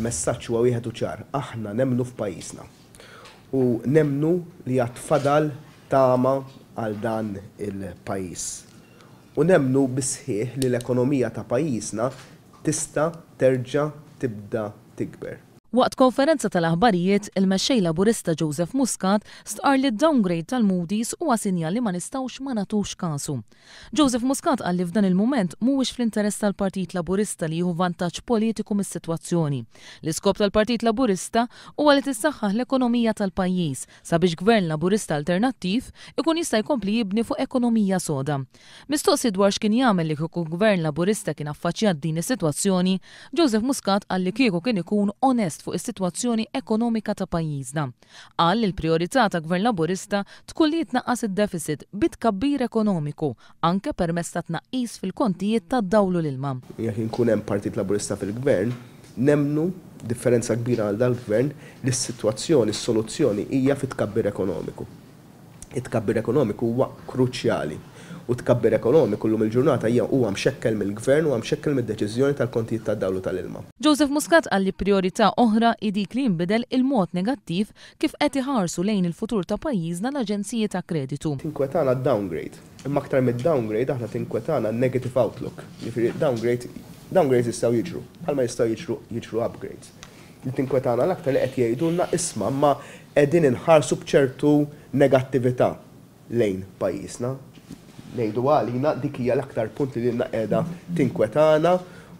Messaġġ huwa wieħed u ċar, aħna nemmnu f'pajjiżna u nemmnu li għad fadal tama għal dan il-pajjiż. U nemmnu bis-sħiħ li l-ekonomija ta' pajjiżna tista' terġa' tibda tikber. Waqt konferenza tal-aħbarijiet, il-Mexxej Laburista Joseph Muscat stqarr li d-downgrade tal-Moody's huwa sinjal li ma nistgħux ma nagħtux kasu. Joseph Muscat qal li f'dan il-mument mhuwiex fl-interess tal-Partit Laburista li jieħu vantaġġ politiku mis-sitwazzjoni. L-iskop tal-Partit Laburista huwa li tissaħħaħ l-ekonomija tal-pajjiż sabiex Gvern Laburista alternattiv ikun jista' jkompli jibni fuq ekonomija soda. Mistoqsi dwar x'kien jagħmel li kieku Gvern Laburista kien affaċjat din is-sitwazzjoni, Joseph Muscat qal li kieku kien ikun onest fuq is-sitwazzjoni ekonomika ta' pajjiżna. Qal li l-prijorità ta' Gvern Laburista tkun li jitnaqqas id-deficit bi tkabbir ekonomiku, anke permezz ta' tnaqqis fil-kontijiet tad-dawl u l-ilma. Jekk inkun hemm Partit Laburista fil-Gvern, nemmnu, differenza kbira għal dal-Gvern, li s-sitwazzjoni, s-soluzzjoni hija fit-tkabbir ekonomiku. It-tkabbir ekonomiku huwa kruċjali. U t-tkabbir ekonomiku llum il-ġurnata hija huwa mxekkel mill-Gvern, huwa mxekkel mid-deċiżjoni tal-kontijiet tad-dawl u tal-ilma. Joseph Muscat qal li prijorità oħra hi dik li jinbidel il-mod negattiv kif qed iħarsu lejn il-futur ta' pajjiżna l-aġenziji ta' kreditu. Tinkwetana d-downgrade. Imma aktar mid-downgrade aħna tinkwetana n-negative outlook. Jiġifieri downgrade, downgrades jistgħu jiġru, bħalma jistgħu jiġru jiġru upgrades. Li tinkwetana l-aktar li qed jgħidulna isma' imma qegħdin inħarsu b'ċertu negattività lejn pajjiżna. Ngħidu għalina dik hija l-aktar punt li lilna qiegħda tinkwetana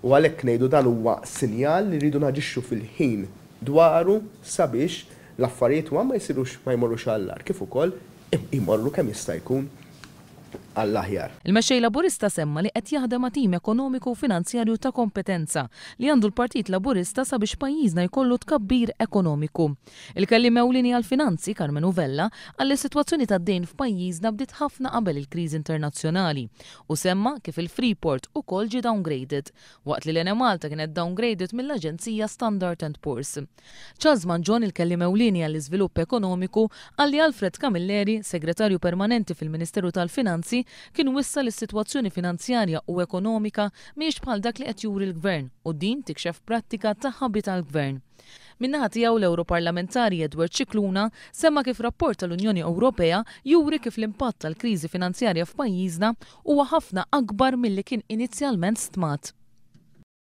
u għalhekk ngħidu dan huwa sinjal li rridu naġixxu fil-ħin dwaru sabiex l-affarijiet ma jsirux ma jmorrux għall-agħar kif ukoll imorru kemm jista' jkun għall-aħjar. Il-Mexxej Laburista semma li qed jaħdem ma' tim ekonomiku u finanzjarju ta' kompetenza li għandu l-Partit Laburista sabiex pajjiżna jkollu tkabbir ekonomiku. Il-Kelliem Ewlieni għall-Finanzi, Karmenu Vella, qal li s-sitwazzjoni tad-dejn f'pajjiżna bdiet ħafna qabel il-kriżi internazzjonali u semma kif il-Freeport ukoll ġie downgraded, waqt li l-Enemalta kienet downgraded mill-aġenzija Standard and Poor's. Charles Mangion, il-Kelliem Ewlieni għall-Iżvilupp Ekonomiku, qal li Alfred Camilleri, Segretarju Permanenti fil-Ministeru tal-Finanzi, kien wissa li s-sitwazzjoni finanzjarja u ekonomika mhijiex bħal dak li qed juri l-Gvern u din tikxef prattika ta' ħabi tal-Gvern. Min-naħa tiegħu l-Ewroparlamentari Edward Scicluna semma kif rapport tal-Unjoni Ewropea juri kif l-impatt tal-kriżi finanzjarja f'pajjiżna huwa ħafna akbar milli kien inizjalment stmat.